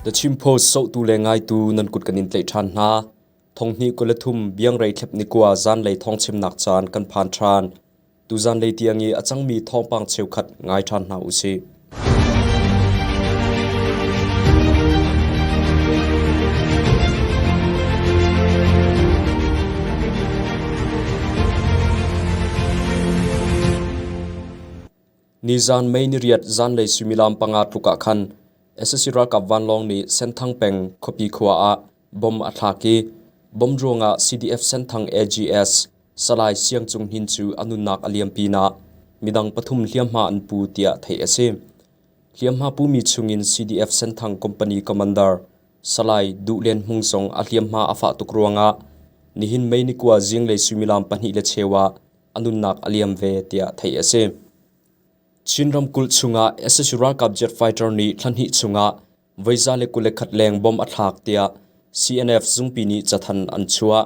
The Chin Post sohtu le ngaitu nan kut kan in tlaih ṭhan hna. Thonghnih 23 biangrei thlep ni kua zanlei thawngchimnak caan kan phan ṭhan. Tuzan lei tiang i a cangmi thawngpang cheukhat ngai ṭhan hna usih. Nizan May niriat zanlei suimilam panga tluk ah khan sac ralkap vanlawng nih Senthang peng khuapi khua ah bomb a thlak i bomb ruangah CDF Senthang AGS Salai Siang Cung Hnin cu a nunnak a liam pinah midang pathum hliamhma an pu tiah theih a si. Hliamhma pumi chungin CDF Senthang Company Commander Salai Duh Lian Hmung zong a hliamhma a fah tuk ruangah nihin May ni kua zinglei suimilam pahnih le cheu ah a nunnak a liam ve tiah theih a si. Chin ramkulh chungah sac ralkap jet fighter nih thla hnih chungah voi 121 leng bomb a thlak tiah CNF zungpi nih cathanh an chuah.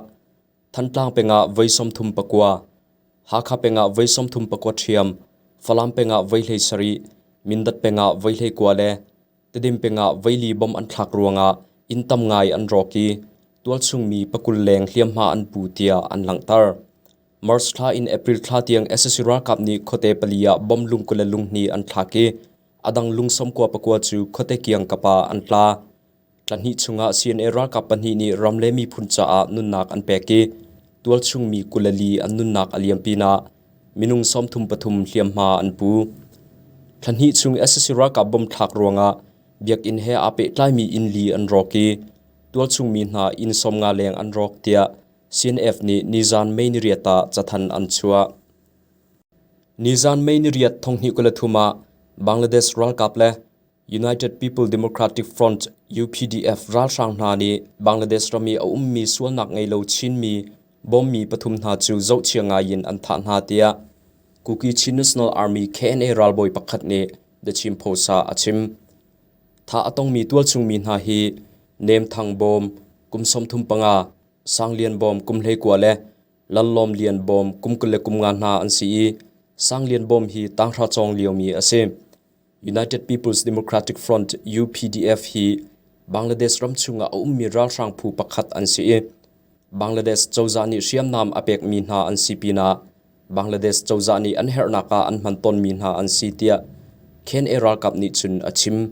Thantlang peng ah voi 39, Hakha peng ah voi 34 ṭhiam, Falam peng ah voi 17, Mindat peng ah voi 19 le Tedim peng ah voi li bomb an thlak ruangah inn tam ngai an rawk i tualchung mi pakul leng hliamhma an pu tiah an langhter. March thla in April thla tiang sac ralkap nih khuate pali ah bomb lung kul le lung hnih an thlak i a dang lung sawmkua pakua cu khuate kiangkap ah an tla. Thla hnih chungah CNA ralkap pahnih nih ram le miphun caah nunnak an pek i tualchung mi 24 an nunnak a liam pinah minung 33 hliamhma an pu. Thla hnih chung sac ralkap bomb thlak ruangah biakinn he aa pehtlaimi inn li an rawk i tualchung mi hna inn 50 leng an rawk tiah CNF nih nizan May niriat ah cathanh an chuah. Nizan May niriat thonghnih 23 ah Bangladesh ralkap le United People Democratic Front UPDF ralhrang hna nih Bangladesh ram i a ummi sualnak ngei lo Chinmi bawmmi pathum hna cu zohchia ngai in an thah hna tiah Kuki Chin National Army KNA ralbawi pakhat nih The Chin Post ah a chim. Thah a tongmi tualchung mi hna hi Nem Thang Bawm kum 35, Sang Lian Bawm kum 19 le Lallawm Lian Bawm kum 25 hna an si i Sang Lian Bawm hi tanghra cawng liomi a si. United People's Democratic Front UPDF hi Bangladesh ram chungah a ummi ralhrang phu pakhat an si i Bangladesh cozah nih hriamnam a pekmi hna an si pinah Bangladesh cozah nih an herhnak ah an hman tawnmi hna an si tiah KNA ralkap nih cun a chim.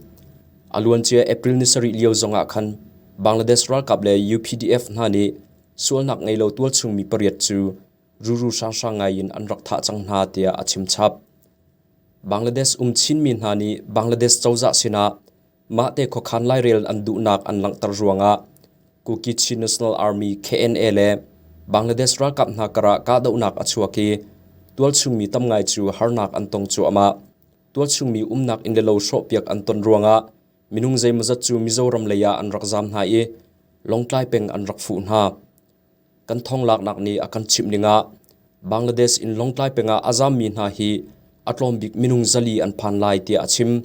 A luancia April ni sarih lio zongah khan Bangladesh ralkap le UPDF hna nih sualnak ngei lo tualchung mi pariat cu ruru hranghrang ngai in an rak thah cang hna tiah a chim chap. Bangladesh um Chinmi hna nih Bangladesh cozah sinah mahte khuakhan lairel an duhnak an langhter ruangah Kuki Chin National Army KNA le Bangladesh ralkap hna karah kahdohnak a chuak i tualchungmi tam ngai cu harnak an tong cuahmah. Tualchungmi umnak inn le lo hrawhpiak an ton ruangah minung zeimawzat cu Mizoram lei ah an rak zaam hna i Lawngtlai peng an rak fuh hna. Kan thonglaknak nih a kan chimh ningah Bangladesh in Lawngtlai peng ah a zammi hna hi a tlawm bik minung zali an phan lai tiah a chim.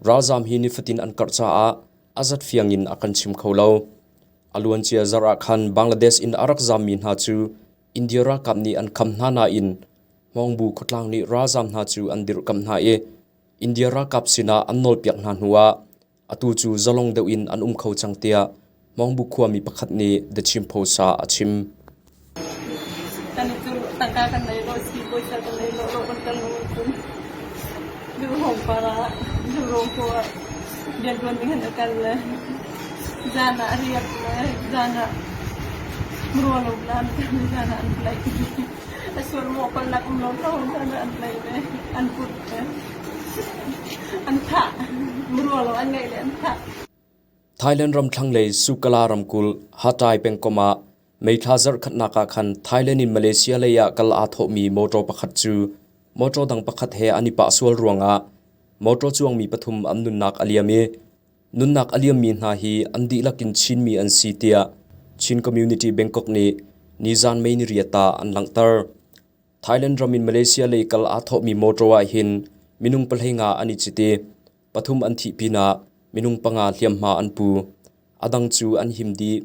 Ralzam hi nifatin an karh caah a zat fiang in a kan chim kho lo. A luancia zarh ah khan Bangladesh in a rak zammi hna cu India ralkap nih an kham hna nain Hmawngbu khuatlang nih ralzam hna cu an dirhkamh hna i India ralkap sinah an nawlpiak hna hnuah Atu cu zalong deuh in an um kho cang tiah Hmawngbu khuami pakhat nih The Chin Post ah a chim. Kan cu tangka kan nei lo si puaisa kan nei lo lo kan kal lo cun duhawng para duhrawng ko ah riantuan ding an kal le zan ah riak le zan ah murua lo lan zan ah an tlaih a sual maw palnak um lo lo zan ah an tlaih le an put le An thah. Murua lo an ngeih le an thah. Thailand ram thlanglei Sukala ramkulh Hatai pengkomh ah May thla zarhkhatnak ah khan Thailand in Malaysia lei ah kal aa thawhmi motor pakhat cu motor dang pakhat he an i pah sual ruangah motor cuangmi pathum an nunnak a liam i nunnak a liammi hna hi an dihlak in Chinmi an si tiah Chin Community Bangkok nih nizan May niriat ah an langhter. Thailand ram in Malaysia lei kal aa thawhmi motor ah hin minung pahleinga an i cit i pathum an thih pinah minung panga hliamhma an pu. A dang cu an him dih.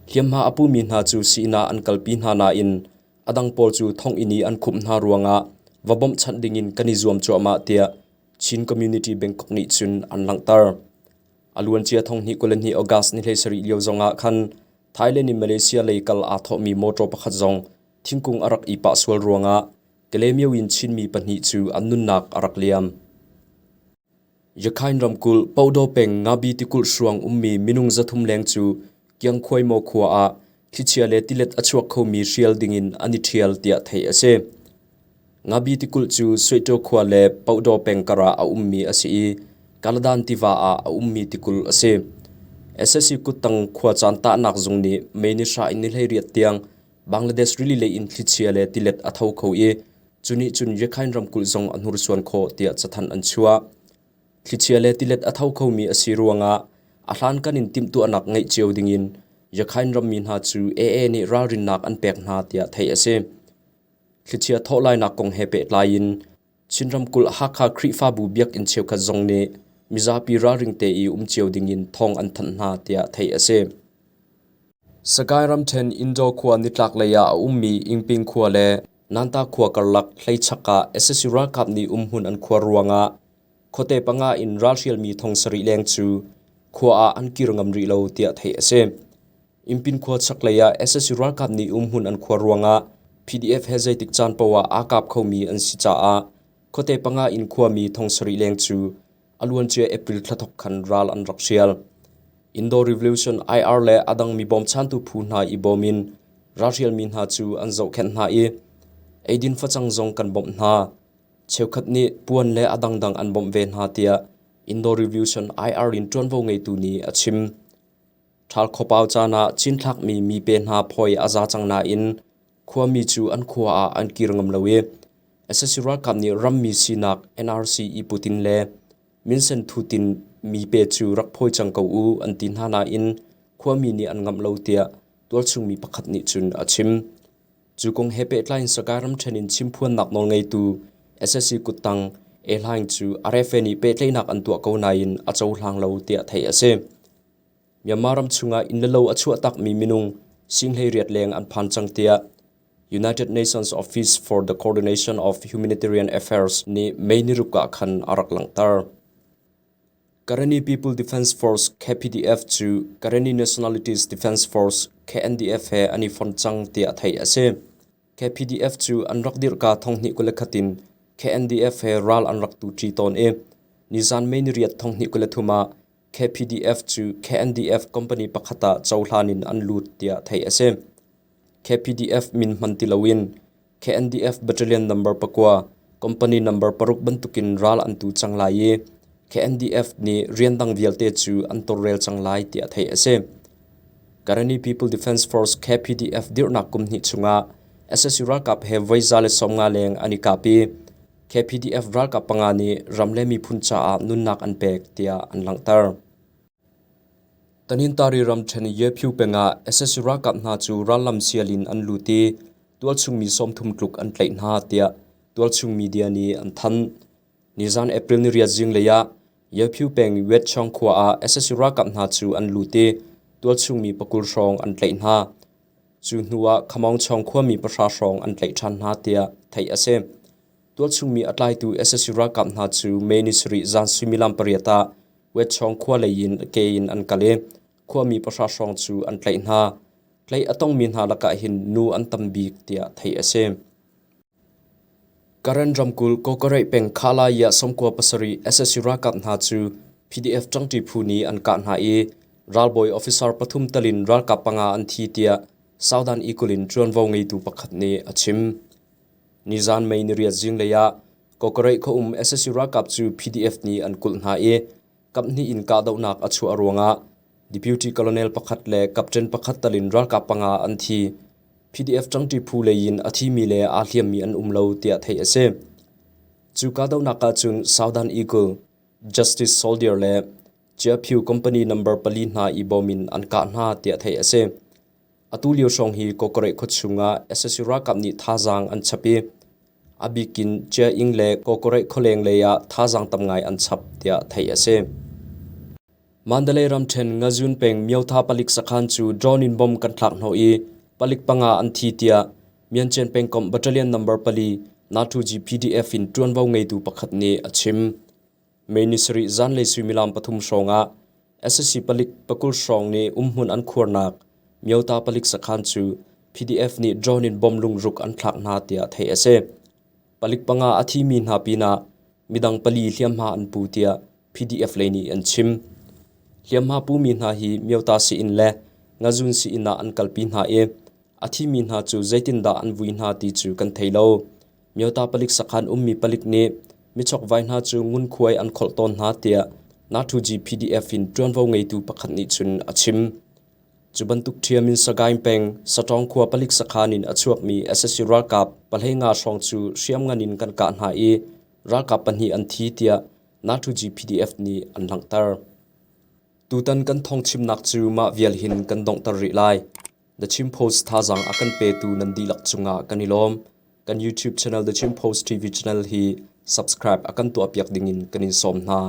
Hliamhma a pumi hna cu sii-inn ah an kalpi hna nain a dang pawl cu thonginn i an khumh hna ruangah va bawmhchanh dingin kan i zuam cuahmah tiah Chin Community Bangkok nih cun an langhter. A luancia thonghnih 22 August ni 17 lio zongah khan Thailand in Malaysia lei kal aa thawhmi motor pakhat zong thingkung a rak i pah sual ruangah Kalaymyo in Chinmi pahnih cu an nunnak a rak liam. Yakhain ramkulh Podaw peng Ngabi tikulh hruang ummi minung 300 leng cu Kiangkhuaimaw khua ah thlichia le tilet a chuak khomi hrial dingin an i ṭhial tiah theih a si. Ngabi tikulh cu Suehtaw khua le Podaw peng karah a ummi a si i Kaladan tiva ah a ummi tikulh a si. SSC kuttang khuacaan tahnak zung nih May ni hra in ni 18 tiang Bangladesh rili lei in thlichia le tilet a tho kho i Cu nih cun Rakhine ramkulh zong a hnursuan khawh tiah cathanh an chuah. Thlichia le tilet a tho khomi a si ruangah a hlankan in timhtuahnak ngeih cio dingin Rakhine rammi hna cu AA nih ralrinnak an pek hna tiah theih a si. Thlichia thawh lainak kong he pehtlai in Chin ramkulh Hakha Khrihfabu biakinn cheukhat zong nih mizapi ralring te i um cio dingin thawng an thanh hna tiah theih a si. Sagaing ramṭhen Indaw khua nitlaklei ah a ummi Ingping khua le Nanta khua karlak hleichak ah sac ralkap nih umhmun an khuar ruangah khuate panga in ralhrialmi thong sarih leng cu khua ah an kir ngam rih lo tiah theih a si. Impin khua chaklei ah sac ralkap nih umhmun an khuar ruangah PDF he zeitik caan paoh ah aa kap khomi an si caah khuate panga in khuami thong sarih leng cu a luancia April thla thawk khan ral an rak hrial. Indo Revolution IR le a dang mi bawmchantu phu hna i bawm in ralhrialmi hna cu an zohkhenh hna i eidin facang zong kan bawmh hna. Cheukhat nih puan le a dangdang an bawmh ve hna tiah Indo Revolution IR in ṭuanvo ngeitu nih a chim. Ṭhal khuapau caan ah cinthlakmi mipe hna phawi a za cang nain khuami cu an khua ah an kir ngam lo i sac ralkap nih rammi sinak NRC i put in le minsen thut in mipe cu rak phawi cang ko u an ti hna nain khuami nih an ngamh lo tiah tualchung mi pakhat nih cun a chim. Cu kong he pehtlai in Sagaing ramṭhen in chimphuannak nawlngeitu sac kuttang Ehlaing cu RFA nih pehtlaihnak an tuah ko nain a cohlang lo tiah theih a si. Myanmar ram chungah inn le lo a chuahtakmi minung sing 18 leng an phan cang tiah United Nations Office for the Coordination of Humanitarian Affairs nih May ni ruk ah khan a rak langhter. Karenni People Defense Force KPDF cu Karenni Nationalities Defense Force KNDF he an i fon cang tiah theih a si. KPDF cu an rak dirhka thonghnih 21 in KNDF he ral an rak tuṭi tawn i nizan May ni riat thonghnih 23 ah KPDF cu KNDF company pakhat ah cohlan in an lut tiah theih a si. KPDF min hman ti loin KNDF Battalion number pakua, Company number paruk bantukin ral an tu cang lai i KNDF nih rian dang vialte cu an tawlrel cang lai tiah theih a si. Karenni People Defense Force KPDF dirhnak kum hnih chungah sac ralkap he voi 150 leng an i kap i KPDF ralkap panga nih ram le miphun caah nunnak an pek tiah an langhter. Tanintari ramṭhen Yephu peng ah sac ralkap hna cu rallam sial in an lut i tualchung mi 30 tluk an tlaih hna tiah tualchung media nih an thanh. Nizan April ni riat zinglei ah Yephu peng Yuetchong khua ah sac ralkap hna cu an lut i tualchung mi 20 hrawng an tlaih hna. Cu hnu ah Khamawngchong khuami pahra hrawng an tlaih ṭhan hna tiah theih a si. Tualchung mi a tlaitu sac ralkap hna cu May ni sarih zan suimilam pariat ah Wetchawng khua lei in ke in an kal i khuami pahra hrawng cu an tlaih hna. Tlaih a tongmi hna lakah hin nu an tam bik tiah theih a si. Karen ramkulh Kawkareih peng Khalai ah 97 sac ralkap hna cu PDF ṭangṭi phu nih an kah hna i ralbawi officer pathum talin ralkap panga an thi tiah Southern Eagle in ṭuanvo ngeitu pakhat nih a chim. Nizan May ni riat zinglei ah Kawkareih khuaum sac ralkap cu PDF nih an kulh hna i kaphnih in kahdohnak a chuah ruangah Deputy Colonel pakhat le Captain pakhat talin ralkap panga an thi. PDF ṭangṭi phu lei in a thimi le aa hliammi an um lo tiah theih a si. Cu kahdohnak ahcun Southern Eagle, Justice Soldier le Chiaphiu Company number pali hna i bawm in an kah hna tiah theih a si. Atu lio hrawng hi Kawkareih khuachung ah sac ralkap nih thazaang an chap i a bik in Cia-ing le Kawkareih khualeng lei ah thazaang tam ngai an chap tiah theih a si. Mandalay ramṭhen Ngazun peng Myotha palik sakhan cu drone in bomb kan thlak hnawh i palik panga an thi tiah Myanchian pengkomh Battalion number pali Nathuji PDF in ṭuanvo ngeitu pakhat nih a chim. May ni sarih zanlei suimilam pathum hrawng ah Sac palik pakul hrawng nih umhmun an khuarnak Myota palik sakhan cu PDF nih drone in bomb lungruk an thlak hna tiah theih a si. Palik panga a thimi hna pinah midang pali hliamhma an pu tiah PDF lei nih an chim. Hliamhma pumi hna hi Myota sii-inn le Ngazun sii-inn ah an kalpi hna i a thimi hna cu zeitindah an vui hna ti cu kan thei lo. Myota palik sakhan ummi palik nih michokvai hna cu ngunkhuai an kholh tawn hna tiah Nathuji PDF in ṭuanvo ngeitu pakhat nih cun a chim. Cu bantuk ṭhiam in Sagaing peng Satawng khua palik sakhan in a chuakmi sac ralkap pahleinga hrawng cu hriamngan in kan kah hna i ralkap pahnih an thi tiah Nathuji PDF nih an langhter. Tutan kan thawngchimnak cu mah vial hin kan donghter rih lai. The Chin Post thazaang a kan petu nan dihlak cungah kan i lawm. Kan YouTube channel The Chin Post TV channel hi subscribe a kan tuahpiak dingin kan in sawm hna.